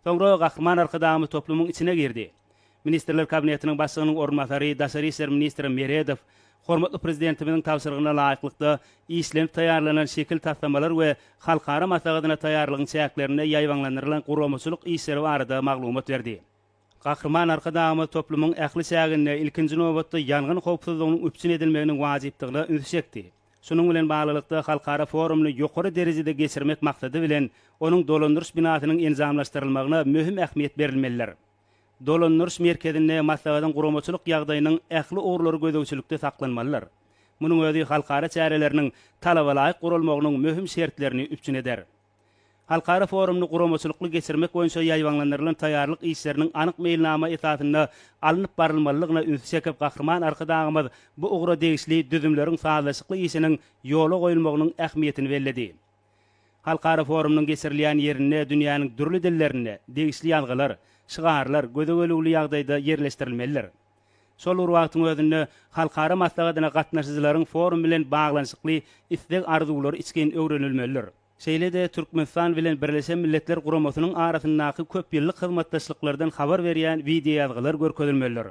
Soňra Gahryman Arkadagymyz toplumyň içine girdi. Ministrler Kabinetiniň Başlygynyň orunbasary, daşary işler ministri Meredow hormatly Prezidentimiziň tabşyrygyna laýyklykda işlenip taýýarlanan şekil taslamalar we halkara maslahatyna taýýarlygyň çäklerinde ýaýbaňlandyrylan guramaçylyk işleri barada maglumat berdi. Gahryman Arkadagymyz toplumyň ähli çäginde ilkinji nobatda ýangyn howpsuzlygynyň üpjün edilmeginiň wajypdygyna ünsi çekdi. Şunuň bilen baglylykda, halkara forumyny ýokary derejede geçirmek maksady bilen, onuň dolandyryş binasynyň enjamlaşdyrylmagyna möhüm ähmiýet berilmelidir. Dolandyryş merkezinde maslahatyň guramaçylyk ýagdaýynyň ähli ugurlary gözegçilikde saklanmalydyr. Munuň özi halkara çäreleriniň talabalaýyk guralmagynyň möhüm şertlerini üpjün eder. Halkara forumyny guramaçylykly geçirmek boýunça ýaýbaňlandyrylan taýýarlyk işleriniň anyk meýilnama esasynda alnyp barylmalydygyna ünsi çekip, Gahryman Arkadagymyz bu ugra degişli düzümleriň sazlaşykly işiniň ýola goýulmagynyň ähmiýetini belledi. Halkara forumynyň geçirilýän ýerinde dünýäniň dürli dillerinde degişli ýazgylar, şygarlar göze gelüwli ýagdaýda ýerleşdirilmelidir. Şol bir wagtyň özünde, halkara maslahatyna gatnaşyjylaryň forum bilen baglanyşykly isleg-arzuwlary içgin öwrenilmelidir. Şeýle-de Türkmenistan bilen Birleşen Milletler Guramasynyň arasyndaky köp ýyllyk hyzmatdaşlyklardan habar berýän wideoýazgylar görkezilmelidir.